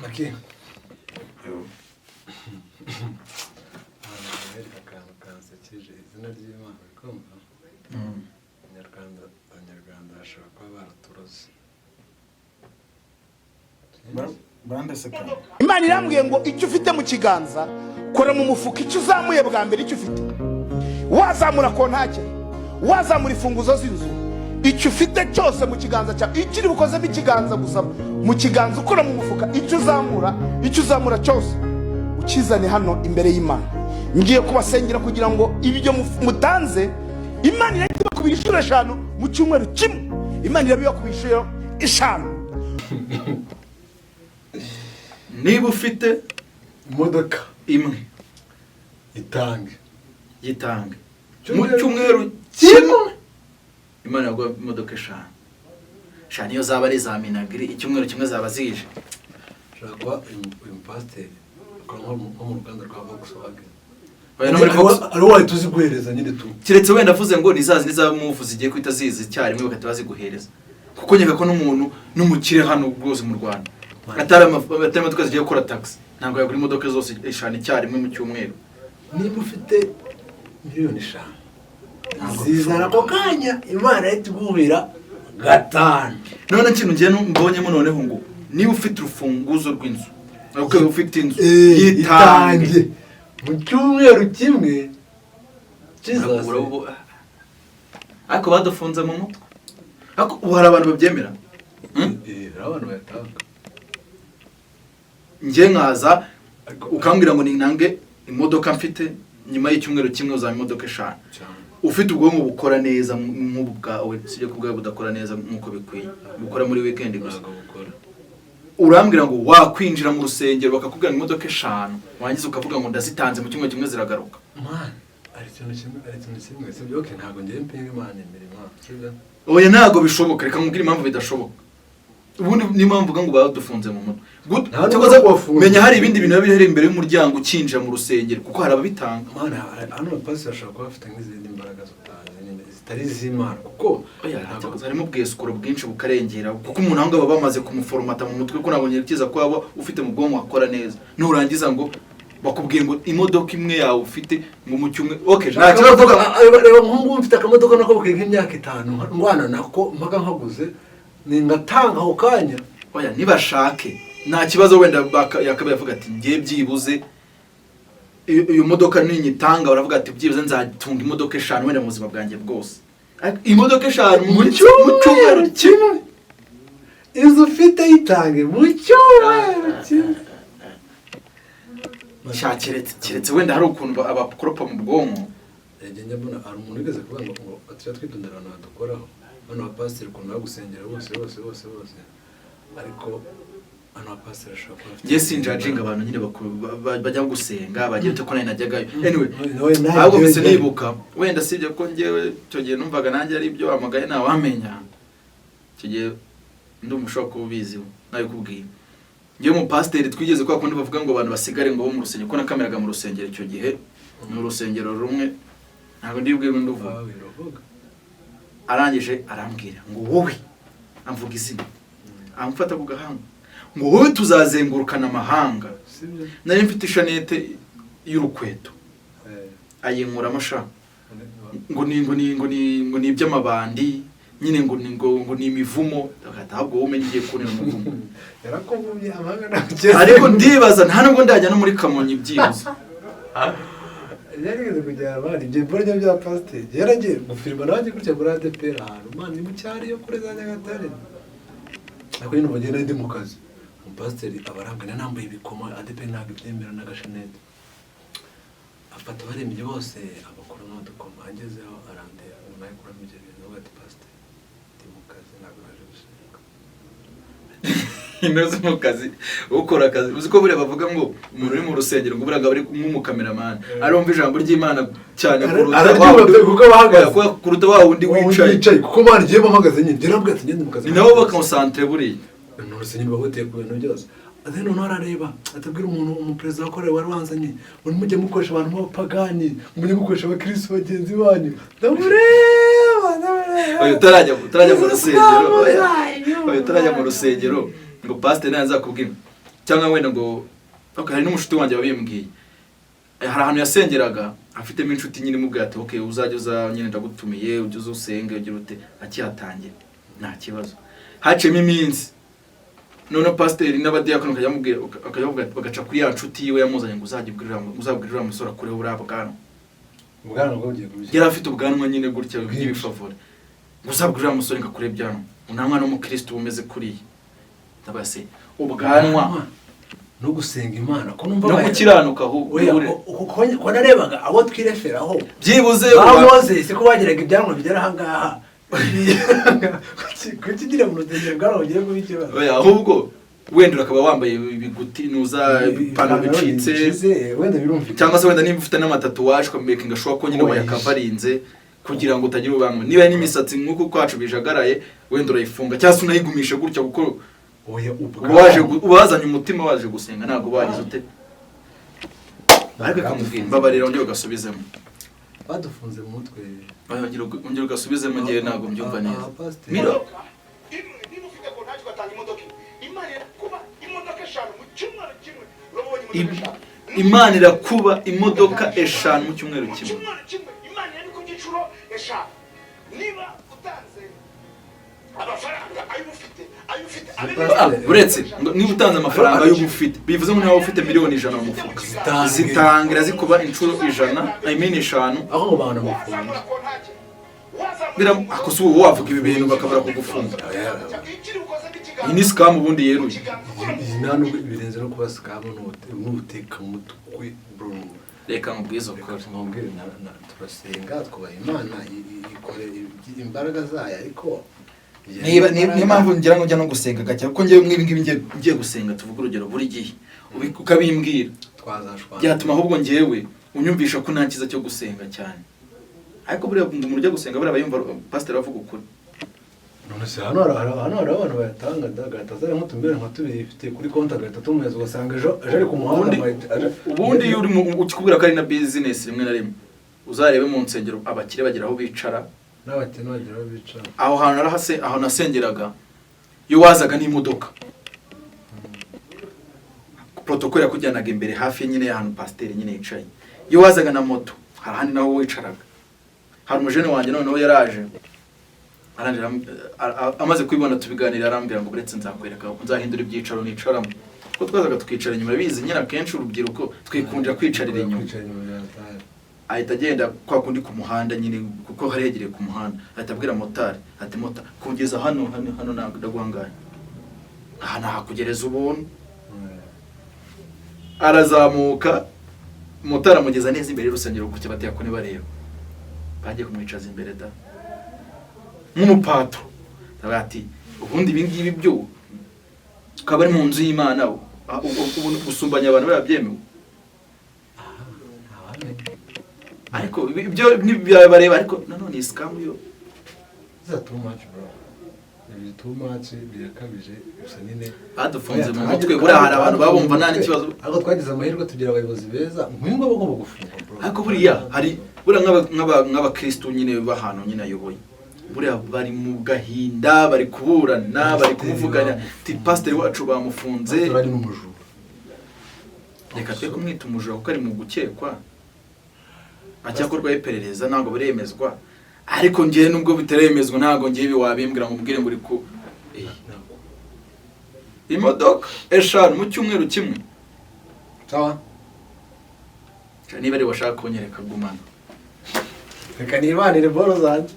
Maki. Ahantu akantu kansekeje, izina ry'Imana, uri kumva? Abanyarwanda bashobora kuba baraturoze. Barandeseka. Imana irambwiye ngo icyo ufite mu kiganza, kora mu mufuka, icyo uzamuye bwa mbere, icyo ufite, wazamura kontake, wazamura imfunguzo z'inzu, icyo ufite cyose mu kiganza cyawe, icyo uri bukozemo ikiganza gusa mu kiganza, ukora mu mufuka, icyo uzamura, icyo uzamura cyose ukizane hano imbere y'Imana. Ngiye kubasengera kugira ngo ibyo mutanze, Imana irahita ibakubira inshuro 5 mu cyumweru kimwe. Imana irabibakubira inshuro 5. Niba ufite imodoka imwe, itange. Yitange mu Cyumweru cyumweru kimwe, Imana yaguha imodoka 5. Sha, niyo zaba ari iza Minagri, icyumweru kimwe zaba zije. Ushobora kuba uyu mupasiteri akora nko mu ruganda rwa Volkswagen. Oya, no muri Ari wowe wahita uziguhereza nyine tu. Keretse wenda avuze ngo ni za zindi za Move zigiye guhita ziza icyarimwe, bagahita baziguhereza, kuko nkeka ko n'umuntu n'umukire hano rwose mu Rwanda, atari imodoka zigiye gukora taxi, ntabwo yagura imodoka zose 5 icyarimwe mu cyumweru. Niba ufite miliyoni 5, zizana ako kanya, Imana ihita iguhira 5. None ikintu ngiye mbonyemo noneho, ngo niba ufite urufunguzo rw'inzu, ukaba ufite inzu, yitange. Itange mu cyumweru kimwe. Jesus. Ariko badufunze mu mutwe, ariko ubu hari abantu babyemera. Eh, hari abantu bayatanga. Njye nkaza ukambwira ngo ninange imodoka mfite, nyuma y'icyumweru kimwe uzaba imodoka 5. Cyane. Ufite ubwonko bukora neza nk'ubu bwawe, sibyo ko ubwawe budakora neza nk'uko bikwiye, bukora muri weekend gusa. Ntabwo bukora. Urambwira ngo wakwinjira mu rusengero bakakubwira ngo imodoka 5, warangiza ukavuga ngo ndazitanze, mu cyumweru kimwe ziragaruka? Man, hari ikintu kimwe, sibyo? Okay, ntabwo ngiye mpinga Imana imirimo, sibyo? Oya, ntabwo bishoboka. Reka nkubwire impamvu bidashoboka. Ubundi niyo mpamvu mvuga ngo badufunze mu mutwe. Nta nubwo Cyakoze bafunze. menya hari ibindi bintu biba biri imbere y'umuryango ukinjira mu rusengero, kuko hari ababitanga. Man, hano abapasiteri bashobora kuba bafite nk'izindi mbaraga zutazi nyine, zitari iz'Imana, kuko Oya, ntabwo cyakoze harimo ubwesikoro bwinshi bukarengera, kuko umuntu aho ngaho baba bamaze kumuforomata mu mutwe, ko ntabwo nyerekeza ko waba ufite mu bwonko hakora neza, nurangiza ngo bakubwiye ngo imodoka imwe yawe ufite ngo mu cyumweru, okay, nta kibazo uvuga. Reba nk'ubu mfite akamodoka nako bukiga imyaka 5 ndwana nako, mpaga nkaguze ni ngatanga ako kanya. Oya, nibashake nta kibazo. Wenda yakabaye avuga ati ngiye byibuze iyo modoka ninyitanga, baravuga ati byibuze nzatunga imodoka 5 wenda mu buzima bwanjye bwose. Ariko imodoka 5 mu cyumweru kimwe? Inzu ufite yitange mu cyumweru kimwe. Sha, keretse wenda hari ukuntu abakoropa mu bwonko. Njya mbona hari umuntu wigeze kuvuga ngo tujya twitondera abantu badukoraho, bano bapasiteri ukuntu bagusengera bose bose bose bose, ariko bano bapasiteri bashobora kuba bafite Njye sinjudginga abantu nyine bajya gusenga bagiye ko nanjye najyagayo anyway. Nawe Ahubwo mpise njyewe nibuka, wenda sibyo ko njyewe icyo gihe numvaga nanjye ari ibyo wamagaye, ntawamenya. Icyo gihe ndumva ushobora kuba ubiziho, nabikubwiye njyewe. Umupasiteri twigeze, kwa kundi bavuga ngo abantu basigare ngo bo mu rusengero, ko nakameraga mu rusengero icyo gihe, ni urusengero rumwe, ntabwo ndibwirwe nduvuga. Ah, biravuga. Arangije arambwira ngo wowe, amvuga izina, amfata ku gahanga, ngo wowe tuzazengurukana amahanga. Sibyo. Nari mfite ishanete y'urukweto, ayinkuramo sha, ngo ni iby'amabandi nyine, ngo ni imivumo. Ndagahita, ahubwo wowe umenye ugiye kubonera umuvumo. Yarakuvumye amahanga ntabwo. Ariko ndibaza, nta nubwo ndajya no muri Kamonyi byibuze. Yarigeze kujyana abandi ibyo mbona bya pasiteri, yaragiye gufirima nanjye gutya muri ADPR ahantu, man, ni mu cyaro iyo kure za Nyagatare, ariko nyine umugenda ndi mu kazi, umupasiteri aba arangana nambaye ibikoma, ADPR ntabwo ibyemera, n'agashanete, afata abarembye bose abakuramo udukoma, agezeho arandeba nyuma yo kuramo ibyo bintu, avuga ati: "Pasiteri, ndi mu kazi, ntabwo naje gusenga." Intore zo mu kazi, ukora akazi, uzi ko buriya bavuga ngo umuntu uri mu rusengero ngo buriya ngo aba ari nk'umukameramani, arumva ijambo ry'Imana cyane kuruta wa Araryumva wundi- kuko aba ahagaze. Kuruta wa wundi wicaye. Wicaye, kuko man, igihe mpagaze nyine njye nabwo ati ngende mu kazi. Ni nabo bakonsantere buriya. Ni urusengero bahutiye ku bintu byose. Ati noneho arareba, atabwira umuntu, umuperezida wakorewe wari wanzanye, ngo ntimujye mukoresha abantu b'abapagani, mujye mukoresha abakirisitu bagenzi banyu. Ndamureba, ndamureba. Oya, utarajya mu rusengero, oya, oya, utarajya mu rusengero ngo pasiteri nawe azakubwira. Cyangwa wenda ngo, okay, hari n'umushuti wanjye wabimbwiye. Hari ahantu yasengeraga afitemo inshuti nyine, imubwira ati: "Okay, uzajya uza nyine, ndagutumiye, ujye uza usenge, ugire ute." Akihatangira nta kibazo. Haciyemo iminsi, noneho pasiteri n'abadiyakoni bakajya bamubwira, bakajya bavuga, bagaca kuri ya nshuti yiwe yamuzanye ngo uzajya ubwira uzabwira uriya musore akureho buriya bwanwa. Ubwanwa bwo bugiye kubishyira. Yari afite ubwanwa nyine gutya bw'ibifavore, ngo uzabwire uriya musore ngo akure ibyanwa, ngo nta mwana w'umukristo umeze kuriya. Ndabaza se ubwanwa No gusenga Imana ko numva no gukiranuka ahubwo Oya, ure. ko narebaga abo twireferaho Byibuze ba Moses ko bagiraga ibyanwa bigera ahangaha, kuki ugira mu rusengero ubwanwa bugiye kuba ikibazo? Oya, ahubwo wenda urakaba wambaye ibiguti nuza ipantaro bicitse, wenda birumvikana. Cyangwa se wenda niba ufite n'amatatuwaje, ukamekinga sure ko nyine Oya. wayakavarinze kugira ngo utagira ubwanwa. Niba ari n'imisatsi nk'uko kwacu bijagaraye, wenda urayifunga cyangwa se unayigumisha gutya, kuko Oya, uba waje ubwanwa uba wazanye umutima, waje gusenga, ntabwo wagize ute. Ariko kamubwira, mbabarira, wongere ugasubizemo. Badufunze mu mutwe. Oya, ongera ugasubizemo, ngewe ntabwo mbyumva neza. Pasiteri. Miro. Imwe niba ufite kontaki ugatanga imodoka imwe, Imana irakuba imodoka 5 mu cyumweru kimwe, urabonye imodoka 5. Imana irakuba imodoka 5 mu cyumweru Mu kimwe. cyumweru kimwe Imana irabikubye inshuro 5. Niba utanze amafaranga ayo ufite abe Ah, uretse ngo niba utanze amafaranga y'uba ufite, bivuze ngo niba ufite miliyoni 100 mu mufuka, Zitange. zitangira zikuba inshuro 100, I mean 5. Aho ngo bantu amafunga. Wazamura kontaki, wazamura. Bira akoze ubu wavuga ibi bintu bakabura kugufunga. Iyi ni scam ubundi yeruye. Iyi nta nubwo birenze no kuba scam, n'ubutekamutwe, bro. Reka nkubwize Reka ukuri. tumubwire, turasenga, twubaha Imana, ikore imbaraga zayo, ariko Niba niyo mpamvu ngira ngo njya no gusenga gake, kuko ngewe nk'ibi ngibi ngiye gusenga, tuvuge urugero, buri gihe ukabimbwira, twazashwana. Byatuma ahubwo ngewe unyumvisha ko nta cyiza cyo gusenga cyane. Ariko buriya umuntu ujya gusenga, buriya aba yumva pasiteri avuga ukuri. None se hano hari abantu bayatanga da, agahita azana nk'utumiliyoni nka tubiri ifite kuri konti, agahita atumuheza, ugasanga ejo ari ku muhanda. Ubundi iyo uri ukikubwira ko ari na business, rimwe na rimwe uzarebe mu nsengero abakire bagira aho bicara. N'abakene bagira aho bicara. Aho hantu narahase, aho nasengeraga, iyo wazaga n'imodoka, protocole yakujyanaga imbere hafi nyine y'ahantu pasiteri nyine yicaye. Iyo wazaga na moto, hari ahandi naho wicaraga. Hari umujene wanjye noneho yaraje arangije amaze kubibona tubiganira, arambwira ngo uretse nzakwereka, nzahindura ibyicaro nicaramo, kuko twazaga tukicara inyuma. Bizi nyine akenshi urubyiruko twikundira kwicarira inyuma. Kwicara inyuma bya hatari. Ahita agenda kwa kundi ku muhanda nyine, kuko hari hegereye ku muhanda, ahita abwira motari ati: "Mota, kugeza hano hano hano ntabwo ndaguhangaye, aha nahakugereza ubuntu." Arazamuka, motari amugeza neza imbere y'urusengero gutya, batiyakoni bareba, bagiye kumwicaza imbere da nk'umupato. Aravuga ati: "Ubundi ibi ngibi byo ukaba ari mu nzu y'Imana, gusumbanya abantu biba byemewe?" Ariko ibyo ntibyabareba, ariko nanone iyi scam yo This is too much, bro. Ibi too much, birakabije gusa nyine. Badufunze mu mutwe. Buriya hari abantu baba bumva nta n'ikibazo. Ariko twagize amahirwe tugira abayobozi beza nk'uyu nguyu, bagomba gufungwa, bro. Ariko buriya hari buriya nk'abakristu nyine b'ahantu nyine ayoboye, buriya bari mu gahinda, bari kuburana, bari kumuvuganya ati: "Pasiteri wacu bamufunze." Pastor ari n'umujura. Reka twe kumwita umujura, kuko ari mu gukekwa, acyakorwaho iperereza, ntabwo biremezwa. Ariko njyewe nubwo bitaremezwa, ntabwo njyewe ibi wabimbwira ngo umbwire ngo uri ku imodoka 5 mu cyumweru kimwe. Sawa. Niba ari washaka kunyereka, gumana. Reka nibanire boro zanjye.